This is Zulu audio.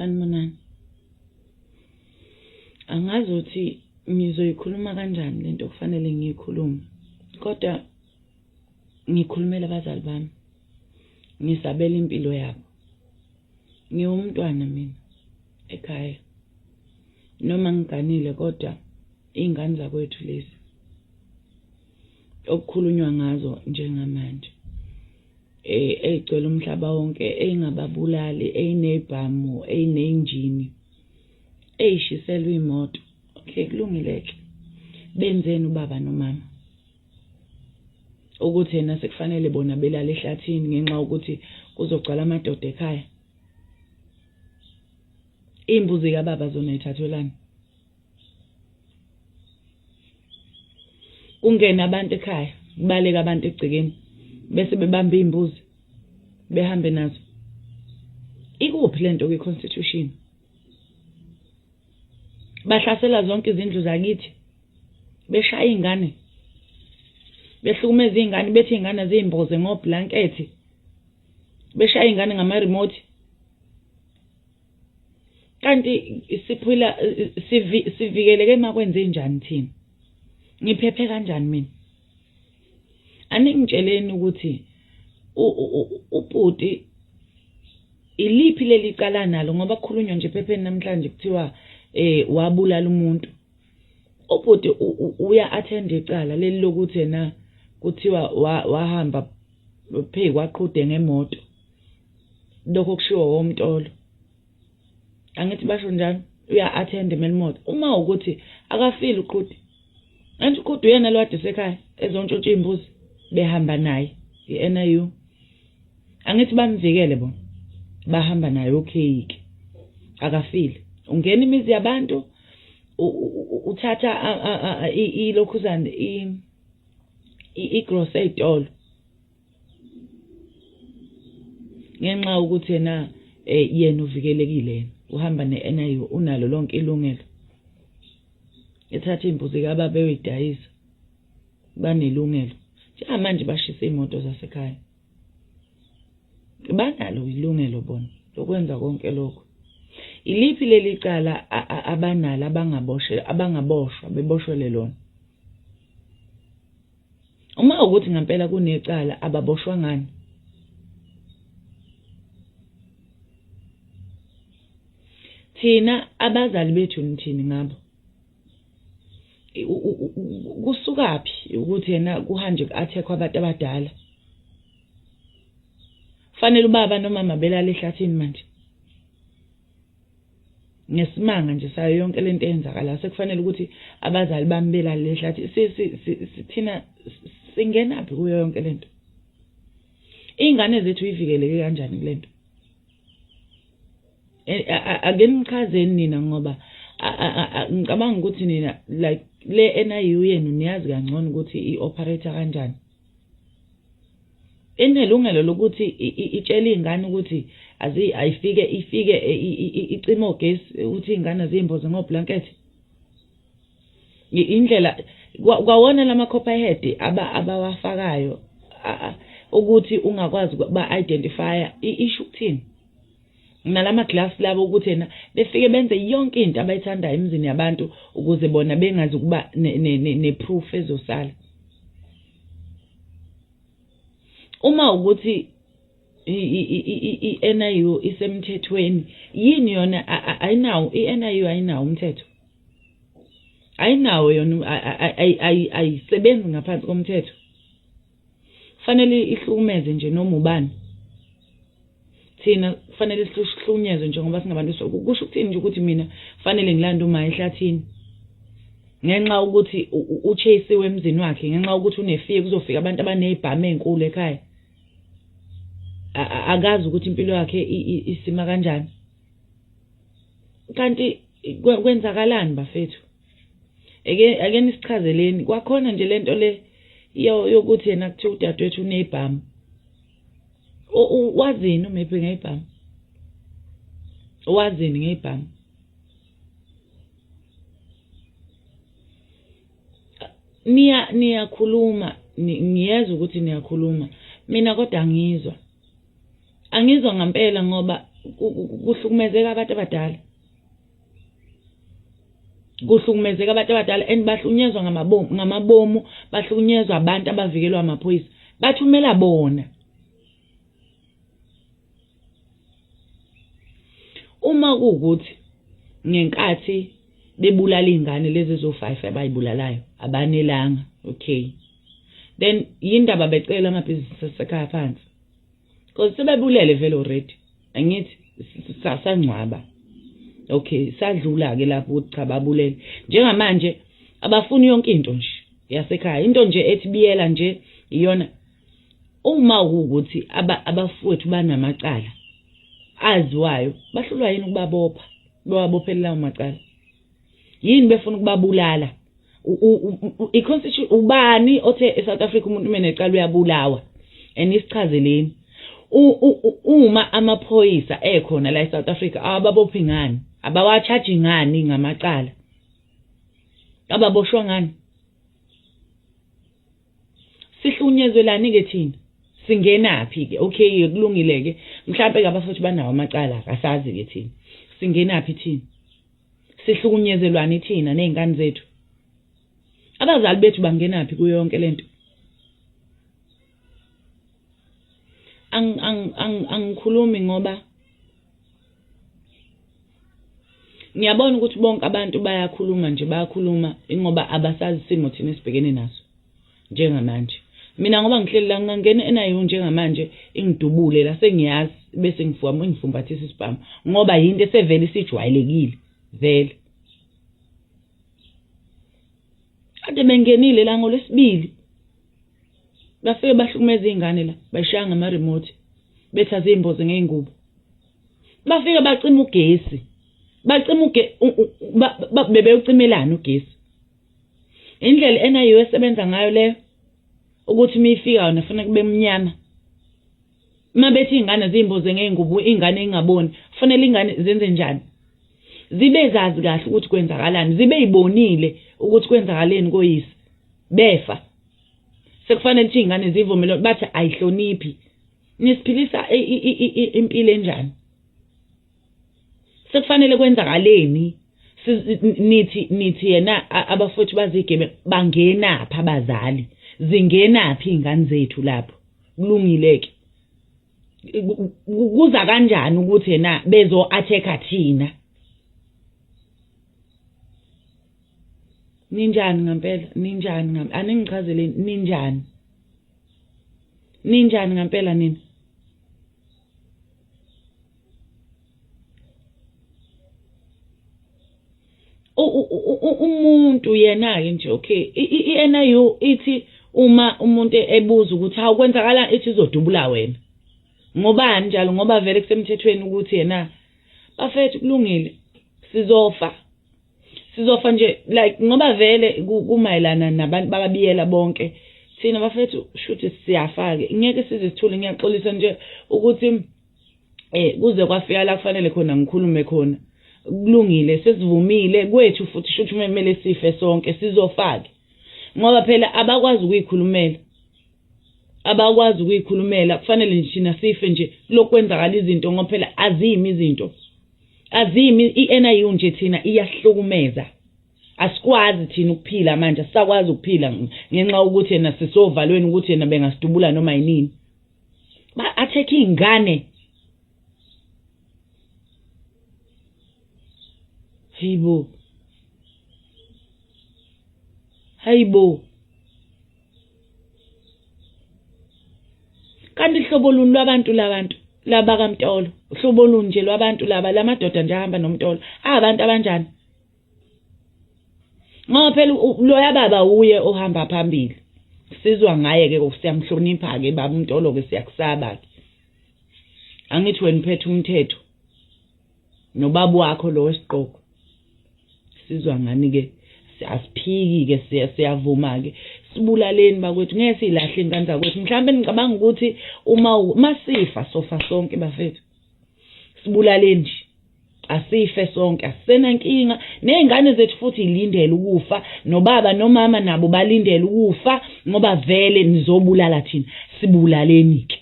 Sanibonani. Angazi ukuthi ngizoyikhuluma kanjani lento okufanele ngiyikhulume, kodwa ngikhulumela abazali bami, ngisabela impilo yabo. Ngiwumntwana mina ekhaya, noma ngiganile kodwa iy'ngane zakwethu lezi okukhulunywa ngazo njengamanje. Ey'gcwele umhlaba wonke, ey'ngababulali, ey'ney'bhamu, ey'ney'njini, ey'shiselwa iy'moto. Okay, kulungile-ke. Benzeni ubaba nomama? Ukuthi yena sekufanele bona belale ehlathini ngenxa yokuthi kuzogcwala amadoda ekhaya. Iy'mbuzi kababa zona y'thathwelani? Kungene abantu ekhaya, kubaleke abantu egcekeni bese bebamba iy'mbuzi behambe nazo. Ikuphi lento kwi-constitution? Bahlasela zonke izindlu zakithi, beshaya iy'ngane, behlukumeza iy'ngane, bethi iy'ngane ziy'mboze ngoblankethi, beshaya iy'ngane ngama-remote. Kanti siphila sivikeleke makwenzenjani thina? Ngiphephe kanjani mina? Aningitsheleni ukuthi ubhuti iliphi leli cala nalo ngoba kukhulunywa nje ephepheni namhlanje kuthiwa wabulala umuntu. Ubhuti uya attend icala leli lokuthi yena kuthiwa wahamba phezu kwaqhude ngemoto. Lokho kushiwo womtolo. Angithi basho njalo uya-attend eMelmoth. Uma ukuthi akafile uQhude. Angithi uQhude uyena lo kade esekhaya ezontshontsha iy'mbuzi behamba naye i-N_I_U. Angithi bamvikele bona bahamba naye okay-ke akafile. Ungena imizi yabantu uthatha ilokhuzana igrosa ey'tolo. Ngenxa yokuthi yena yena uvikelekile yena uhamba ne-N_I_U unalo lonke ilungelo. Ethatha iy'mbuzi kababa eyoyidayisa banelungelo. Njengamanje bashisa iy'moto zasekhaya. Banalo ilungelo bona lokwenza konke lokho. Iliphi leli cala abanalo abangaboshwa beboshelwe lona? Uma ukuthi ngempela kunecala ababoshwa ngani? Thina abazali bethu nithini ngabo? Kusukaphi ukuthi yena kuhanjwe ku-attack-we abantu abadala? Fanele ubaba nomama belale ehlathini manje? Ngesimanga nje sayo yonke lento eyenzakalayo sekufanele ukuthi abazali bami belale ehlathi thina singenaphi kuyo yonke lento? Iy'ngane zethu yivikeleke kanjani kule nto? Ake nichazeni nina ngoba ngicabanga ukuthi nina like le N_I_U yenu niyazi kangcono ukuthi i-operate-a kanjani. Inelungelo lokuthi itshele iy'ngane ukuthi ayifike ifike icime ogesi ukuthi iy'ngane ziy'mboze ngoblanket. Indlela kwawona lama copperhead abawafakayo ukuthi ungakwazi ba-identify-a isho ukuthini? Nalama glass labo ukuthi yena befike benze yonke into abayithandayo emizini yabantu ukuze bona bengazi ukuba ne-proof ezosala. Uma ukuthi i-N_I_U isemthethweni yini yona ayinawo i-N_I_U ayinawo umthetho? Ayinawo yona ayisebenzi ngaphansi komthetho? Kufanele ihlukumeze nje noma ubani. Thina kufanele sihlukunyezwe nje ngoba singabantu kusho ukuthini nje ukuthi mina kufanele ngilande uma ehlathini ngenxa ukuthi uchaseiwe emzini wakhe ngenxa yokuthi unefiye kuzofika abantu abanezibhamu ezinkulu ekhaya. Akazi ukuthi impilo yakhe isima kanjani. Kanti kwenzakalani bafethu? Ake ake nisichazeleni kwakhona nje lento le yokuthi yena kuthiwa udadewethu unezibhamu. Wazini uMephi ngezibhamu? Wazini ngezibhamu? Niya niyakhuluma ngiyezwa ukuthi niyakhuluma mina kodwa angizwa. Angizwa ngampela ngoba Kuhlukumezeka abantu abadala, kuhlukumezeka abantu abadala and bahlukunyezwa ngamabomu, ngamabomu bahlukunyezwa abantu abavikelwa amaphoyisa, bathumela bona. Uma kuwukuthi ngenkathi bebulala iy'ngane lezi eziwu-five abay'bulalayo abanelanga, okay, then yindaba becela amabhizinisi asekhaya phansi? Because sebebulele vele already, angithi sangcwaba. Okay, sadlula-ke lapho ukuthi cha babulele. Njengamanje abafuni yonke into nje yasekhaya, into nje ethi biyela nje iyona. Uma kuwukuthi abafowethu banamacala aziwayo, bahlulwa yini ukubabopha, bewabophele lawo macala? Yini befuna ukubabulala? I-constitution ubani othe e-South Africa umuntu uma enecala uyabulawa? And isichazeleni uma amaphoyisa ekhona la e-South Africa, awababophi ngani? Abawa-charge ngani ngamacala? Ababoshwa ngani? Sihlukunyezwelani-ke thina? Singenaphi-ke? Okay, kulungile-ke, mhlampe-ke abafowethu banawo amacala, asazi-ke thina. Singenaphi thina? Sihlukunyezelwani thina ney'ngane zethu? Abazali bethu bangenaphi kuyo yonke lento? Angikhulumi ngoba ngiyabona ukuthi bonke abantu bayakhuluma nje, bayakhuluma ingoba abasazi isimo thina esibhekene naso njengamanje. Mina ngoba ngihleli la, ngingangena e-NIU njengamanje ingidubule la, sengiyazi bese ngifumbathisa isibhamu ngoba yinto esevele isijwayelekile vele. Kade bengenile la ngoLwesibili, bafike bahlukumeza iy'ngane la, bayishaya ngama-remote, bethi aziy'mboze ngey'ngubo. Bafike bacima ugesi, bacima bebewucimelani ugesi? Indlela i-NIU esebenza ngayo leyo, ukuthi uma ifika yona kufanele kube mnyama. Uma bethi iy'ngane ziy'mboze ngey'ngubo, iy'ngane ingaboni, kufanele iy'ngane zenze njani? Zibe zazi kahle ukuthi kwenzakalani, zibe yibonile ukuthi kwenzakaleni koyise, befa. Sekufanele ukuthi iy'ngane zivumele, bathi ayihloniphi. Nisiphilisa impilo enjani? Sekufanele kwenzakaleni? Nithi yena abafowethu bazigebengu, bangenaphi abazali? Zingenaphi iy'ngane zethu lapho? Kulungile-ke. Kuza kanjani ukuthi yena bezo-attack-a thina? Ninjani ngampela? Ninjani ngampela? Aningichazeleni, ninjani? Ninjani ngampela nina? Umuntu yena-ke nje, okay, i-NIU ithi uma umuntu ebuza ukuthi hawu kwenzakala, ithi izodubula wena. Ngobani njalo? Ngoba vele kusemthethweni ukuthi yena bafethu kulungile, sizofa. Sizofa nje like ngoba vele kumayelana nabantu bakabiyela bonke. Thina bafethu shuthi siyafa-ke, ngeke size sithule. Ngiyaxolisa nje ukuthi kuze kwafika la kufanele khona ngikhulume khona. Kulungile, sesivumile kwethu futhi shuthi kumele sife sonke, sizofa-ke. Ngoba phela abakwazi ukuyikhulumela, abakwazi ukuyikhulumela, kufanele nje thina sife nje kulokhu kwenzakala izinto, ngoba phela azimi izinto, azimi. I-NIU nje thina iyahlukumeza, asikwazi thina ukuphila manje, asisakwazi ukuphila ngenxa yokuthi yena sisovalweni ukuthi yena bengasidubula noma yinini. Ba-attack iy'ngane. Hayibo, hayibo, kanti hlobo luni lwabantu labantu laba kaMtolo? Hlobo luni nje lwabantu laba, lamadoda nje ahamba noMtolo, abantu abanjani? Ngoba phela loya baba uye ohamba phambili, sizwa ngaye-ke, siyamhlonipha-ke baba uMtolo-ke, siyakusaba-ke. Angithi wena uphethe umthetho nobaba wakho lo wesigqoko, sizwa ngani-ke, asiphiki-ke, siyavuma-ke. Sibulaleni bakwethu, ngeke siyilahle iy'ngane zakwethu. Mhlawumbe nicabanga ukuthi uma masifa sofa sonke bafethu, sibulaleni nje, asife sonke, asisenankinga. Ney'ngane zethu futhi yilindele ukufa, nobaba nomama nabo balindele ukufa, ngoba vele nizobulala thina. Sibulaleni-ke.